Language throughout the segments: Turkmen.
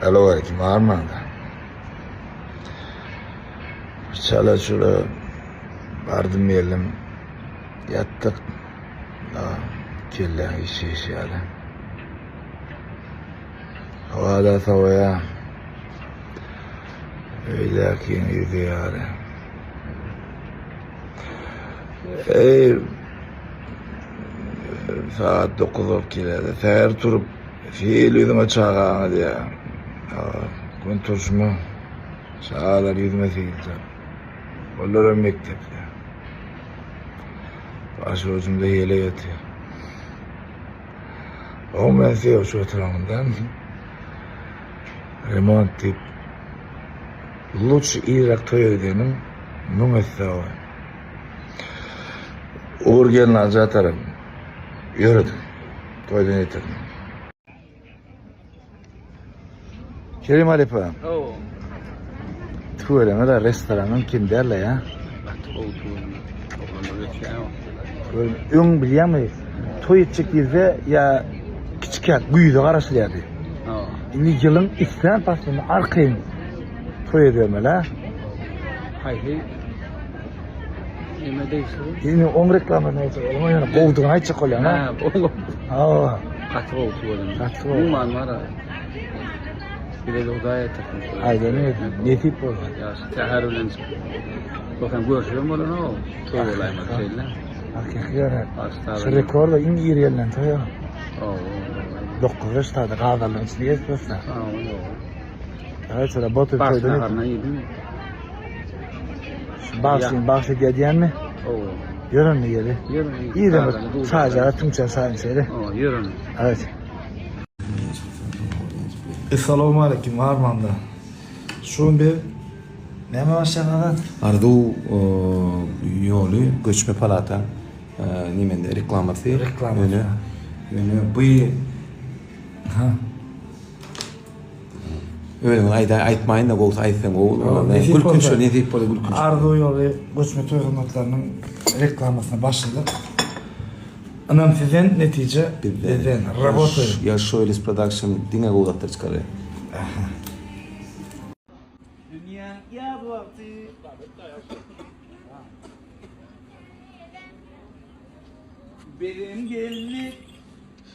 Salowmaleýkim armanda. Çala çula bardym geldim. Ýatdyk. Kelläň işi işi ýaly. Howada sowaýar. Öýdäkiň ýüzi ýaly. Eý, saat 9 bolup gelýär. Säher turup, sil ýüzüňe çagaňy diýýär. Gün turşuma çagalar ýüzüme sildi. Olar hem mekdepde. Başucumda ýele ýatyr. Oň bilen söýüşip oturanyndan remont diýip lutşy irräk toýa gidenim müň esse gowy. Ugur gelnalyja tarap ýöredim. Toýdan ýetirdim. Kerim halypa. Hawa. Tüweleme da restoranyň kim däl ýa? Gaty gowy tüweleme. Oglanlar ösýär. Tüweleme. Öň bilýäňmi, toý etjek diýilse ýa kiçikäk güýze garaşylýardy. Hawa. Indi ýylyň islän paslynda arkaýyn toý edibermeli ha. Haýsy neme degişli? Indi oň reklamasyny aýtjak bolma, ýöne gowudygyny aýtjak bolýan ha. Ha, gowy. Hawa. Gaty gowy tüweleme. Gaty gowy. Umuman bar. Bize-de Hudaý ýetirsin. Aýdany nesip bolsun. Ýagşy säher bilen çykyp. Bolsaň görüşibem bolanok. Toý bolaýmaz şeýle. Hakyky ýöne. Şu rekorda iň ir gelnen toý. Hawa. 9-da ştada gazallygyň içinde gezip ýörse. Hawa. Evet, şöyle botu Bagşy toýdan naharyna iýdimi? Bagşyny bagşy edýär diýenmi? Hawa. Ýörenmi ýeri? Ýören. Irden bir çaýjara tüňçe çaý içeli. Hawa, ýören. Evet. Essalawmaleýkim Armanda. Şu gün biz näme başlaýan Azat? Arzuw ýoly göçme palata nemende reklamasy. Reklamasy. Ýöne ýöne bu Ha. Özüňiz aýda aýtmaýyn-da gowusy aýtsaň gowy bolar. Nesip Gülkünç bolsa. nesip bolsa gülkünç. Arzuw ýoly göçme toý hyzmatlarynyň reklamasyna başladyk. Ynam sizden, netije bizden. Работаем. Ýaşoýlis production diňe gowy zatlar çykarýar. Dünýäň ýaz wagty. Bizem geldik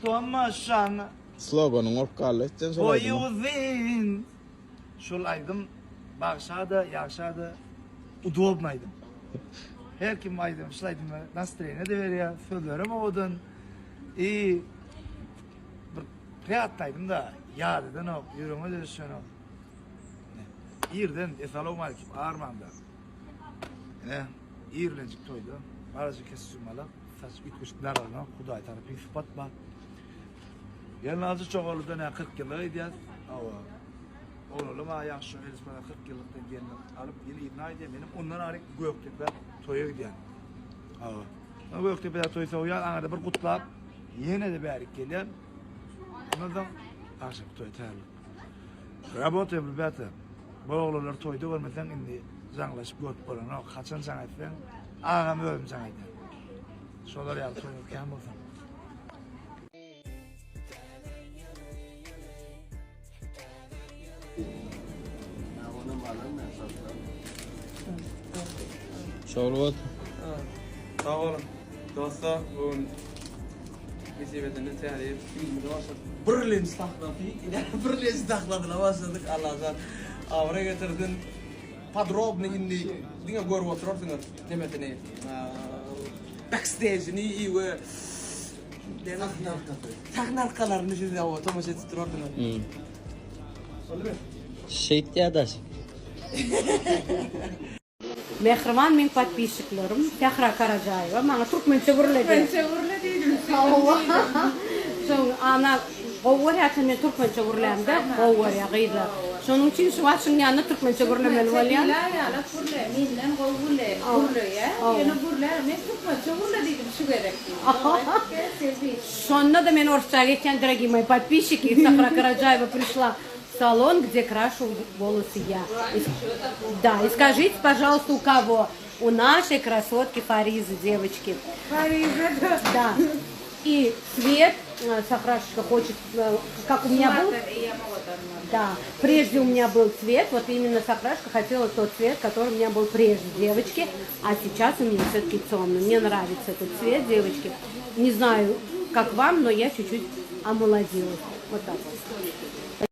tomaşana. Sloganyň bolup galdy etden şol Boýy aýdyma. uzyn. Şol aýdym bagşa-da, ýagşa-da udobny aýdym. Her kim aýdym, şul aýdyma nastroýeniýe-de berýär, sözlerem owadan. I bir priýatny aýdym-da, ýat edenok, ýüregiňe-de düşenok. Irden essalawmalikim armanda. Ine, ir bilenjik toýda. Garaja kostýum alak, saç üýtgeşik daralanok, Hudaý tarapyn sypat bar. Gelnaljy Çogalyda nä 40 ýyllyk edýäs. Hawa. Oglanlar maňa ýagşy şo Elispada 40 ýyllykdan gelin alyp ýene yzyna aýdýar. Menem ondan aryk Gökdepä toýa gidýän. Hawa. Soň Gökdepede toý sowýan, aňyrda bir gutlap, ýene-de bärik gelýän. Ondan soň agşamky toýa taýýarlyk. Rabotaýam rебята. Bu oglanlary toýda görmeseň indi jaňlaşyp görüp bolanok. Haçan jaň etseň, agam özüm jaň edýän. Şolar ýaly toýuňyz kän bolsun. Şowly bolsun. Sag boluň. Dostlar, bu gün nesip edende täze ýyl filmine başladyk. Birlenji sahnasy, ine birlenji sahnasyna başladyk. Allajan abraý getirsin. Podrobny indi diňe görüp oturarsyňyz nemesini. Backstage'ini we sahna arkasy. Sahna arkalaryny siz ýa tomaşa edip durarsyňyz. Boldumy? Şeýtýär daş. Mähriban meň podpisçiklerim Sähra Karajaýewa maňa türkmençe gürle diýdi. Türkmençe gürle diýdim. Hawa. Şoň ana gowy görýärkä men türkmençe gürlämde gowy görýär gyzlar. Şonuň üçin şu wagt şuň ýanynda türkmençe gürlemeli bolýan. Türkmençe Dila ýalak gürle, menden gowy gürle, gürleýär. Ýöne gürlär, men türkmençe gürle diýdim şu gezek diýdim. Dogry aýtdy, Sevgi. Şonda-da men orsça geçýän Дорогие мои подписчики, Сахра Караджаева пришла в салон, где крашу волосы я. И, да, и скажите, пожалуйста, у кого? У нашей красотки Фаризы, девочки. Фариза, да. И цвет. Э, Сахрашечка хочет, э, как у меня был... Да, прежде у меня был цвет, вот именно Сахрашка хотела тот цвет, который у меня был прежде, девочки, а сейчас у меня все-таки темный. Мне нравится этот цвет, девочки. Не знаю, как вам, но я чуть-чуть омолодилась. Вот так вот.